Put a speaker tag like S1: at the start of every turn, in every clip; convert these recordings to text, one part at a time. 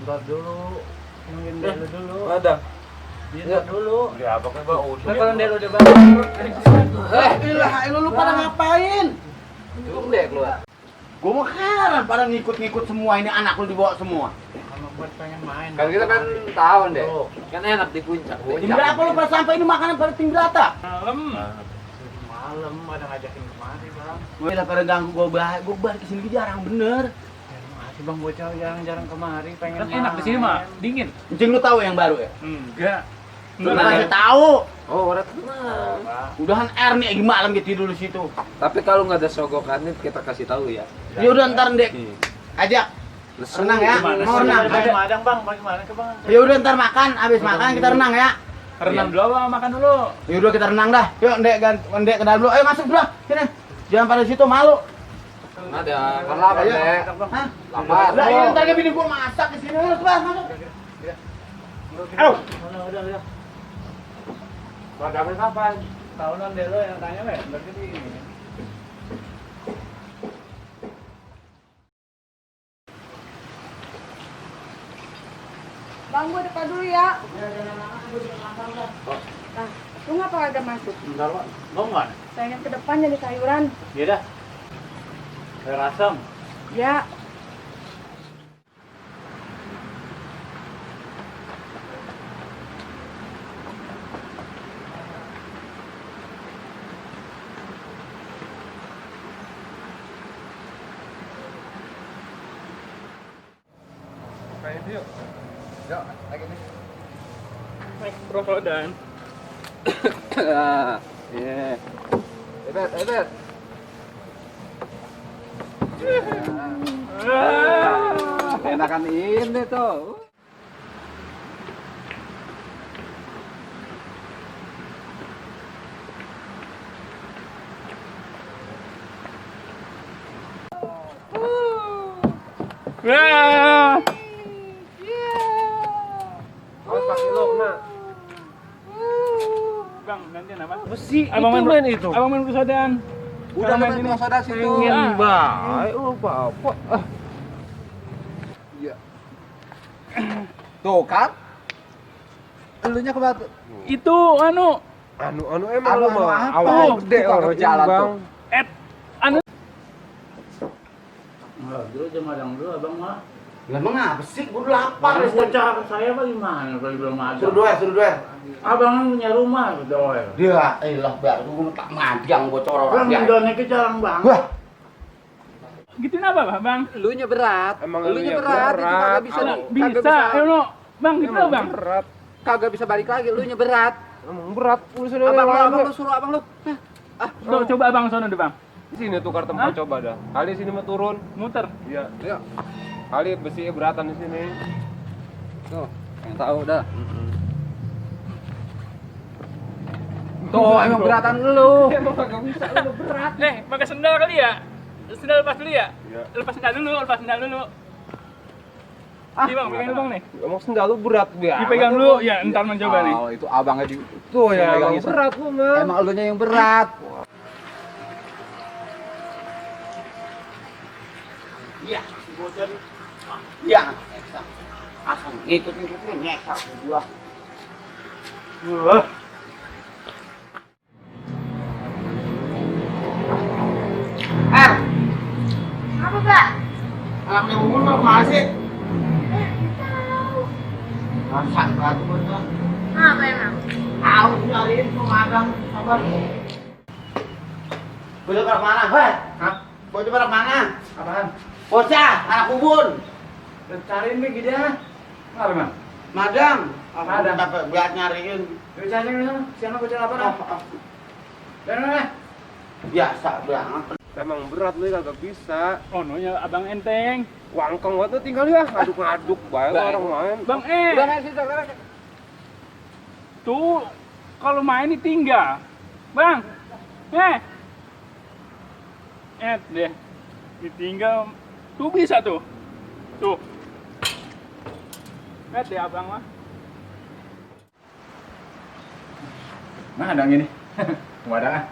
S1: Ntar dulu, mungkin dulu.
S2: Ada.
S1: Ntar dulu.
S2: Udah apa kan bang?
S1: Udah kalau dulu udah bang.
S3: Ilah, lu pada ngapain?
S1: Cukup deh keluar.
S3: Gua mau heran pada ngikut-ngikut semua ini, anak lu dibawa semua.
S1: Sama buat pengen main.
S4: Kan kita kan tahun deh. Kan enak di puncak.
S3: Tim berapa lu pas sampai ini makanan pada tim berapa?
S1: Malam ada ngajakin kemari bang.
S3: Gue lah pada ganggu gua balik kesini jarang bener.
S1: Masih bang bocah jarang-jarang kemari pengen.
S5: Kan enak di sini mah, dingin.
S3: Cing lu tahu yang baru ya?
S5: Enggak.
S3: Lu kasih tahu.
S4: Oh, orang tenang.
S3: Udahan R nih gimana malam gitu dulu situ.
S4: Tapi kalau nggak ada sogokan kita kasih tahu ya.
S3: Ya udah ntar Dek. Ajak. Renang ya. Mau renang.
S1: Madang bang, bagaimana ke bang?
S3: Ya udah ntar makan, habis makan kita renang ya.
S5: Renang dulu apa makan dulu?
S3: Ya udah kita renang dah. Yuk Dek, Dek ke dalam dulu. Ayo masuk dulu. Sini. Jangan pada situ malu.
S4: Ada. Kan lapar
S3: Ayo.
S4: deh.
S3: Hah?
S4: Lapar.
S3: Lah ini ntar ke bini gua masak di sini. Ayo sebelah masuk. Ayo.
S1: Udah.
S4: Padahal kapan?
S1: Tahunan deh lo yang tanya weh, berarti ini.
S6: Bang, gue depan dulu ya. Nah, lu ngapa kagak masuk?
S1: Bentar pak, mau nggak?
S6: Pengen ke depan jadi sayuran.
S1: Iya dah. Sayur asam.
S6: Ya.
S5: Naik rokok dan.
S4: Iya. Ebet. Enakan ini tuh.
S5: Wah.
S4: Awas pakai lo kena.
S5: Bang, nanti apa?
S4: Besi
S5: Abang main
S4: itu.
S5: Abang main kesadaran.
S4: Udah main ini soda situ.
S5: Pengen
S4: baik lu apa? Iya. Tuh kan? Elunya ke batu.
S5: Itu anu
S2: Emang lu mau
S4: awal gede orang jalan tuh.
S1: Dulu jam madang dulu abang mah.
S3: Lah emang apa sih? Gua udah lapar.
S1: Bang, bocah saya bagaimana kalau belum ada?
S3: Suruh doer.
S1: Abang kan punya rumah, doer.
S3: Dia, ilah baru gua tak madang bocor
S1: Bang,
S3: orang dia.
S1: mendonnya ke jarang bang.
S3: Wah,
S5: Gituin apa, Bang?
S4: Elunya berat.
S2: Emang
S4: elunya
S2: elunya
S4: berat. Itu
S2: berat.
S4: kagak bisa.
S5: Bisa, ayo no. Bang, gitu loh, Bang.
S2: Berat.
S4: Kagak bisa balik lagi. Elunya berat.
S2: Emang berat. Urusan
S4: Abang lu suruh abang lu.
S5: Coba Abang sono deh, Bang.
S2: Di sini tukar tempat coba dah. Kali sini mah turun.
S5: Muter.
S2: Iya. Kali besinya beratan di sini.
S4: Tuh, yang tahu dah.
S3: tuh emang beratan lu.
S2: Emang kagak bisa lu berat.
S5: Pakai sendal kali ya? Sendal lepas dulu ya?
S2: Iya.
S5: Lepas sendal dulu. Iya, Bang, pegang dulu, Bang nih.
S2: Emang sendal lu berat biar.
S5: Dipegang dulu, ya entar mencoba nih.
S4: Oh, itu abangnya di.
S2: Tuh ya,
S4: Pegang
S2: emang
S4: itu.
S2: berat lu mah.
S4: Emang elunya yang berat.
S3: Iya, bocor. Iya. Asal ngikut-ngikut nyekak gua.
S6: Apa, Pak?
S3: Anaknya umur mau kemana sih?
S6: Tahu.
S3: Masak batu bocor.
S6: Apa
S3: cariin tuh madang apa? Bocah pada mana? Heh? Hah? Bocah pada mana?
S1: Apaan?
S3: Bocah, anak kubun.
S1: Cariin nih gede ah. Apa man?
S3: Madang.
S1: Madang.
S3: Biar nyariin.
S1: Yuk cari nih sana. Siapa bocah apa dah? Dan mana?
S3: Biasa banget.
S2: Emang berat lu kagak bisa.
S5: Oh, nya abang enteng.
S2: Wangkeng waktu tinggal ya ngaduk-ngaduk bae orang main.
S5: Bang,
S2: Udah naik situ,
S5: tuh kalau main ditinggal. Bang, deh, ditinggal. Tuh bisa tuh. Tuh. Deh abang mah.
S1: Mana adang ini? Wadah ah.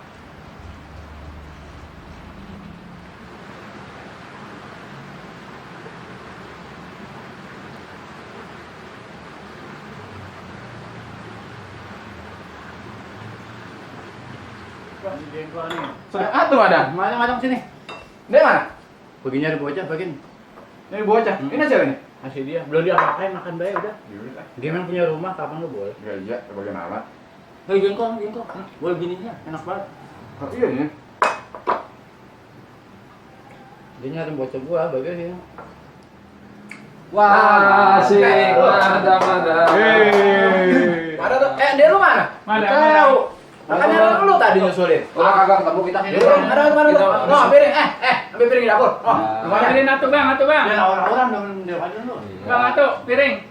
S1: Ah tuh ada, macam-macam sini. Dia mana? Baginya ada bocah, bagian. Ini bocah, ini siapa nih? Masih dia, belum diapa-apain, makan baik udah. Dia memang punya rumah, kapan lu boleh?
S3: Iya, bagian alat.
S1: Gengkong. Boleh gininya, enak banget.
S3: Oh, iya nih.
S1: Dia nyari bocah gua, bagian ya.
S2: Wah, asik. Mada.
S1: Ada tuh, dia lu mana? Tahu. Makanya lu tadi nyusulin.
S4: Udah kagak ketemu kita.
S1: Ada. No, piring. Ambil piring di dapur. Oh,
S5: Ambilin atuh bang.
S1: Dia orang-orang dong, dia aja lu.
S5: Bang atuh, piring.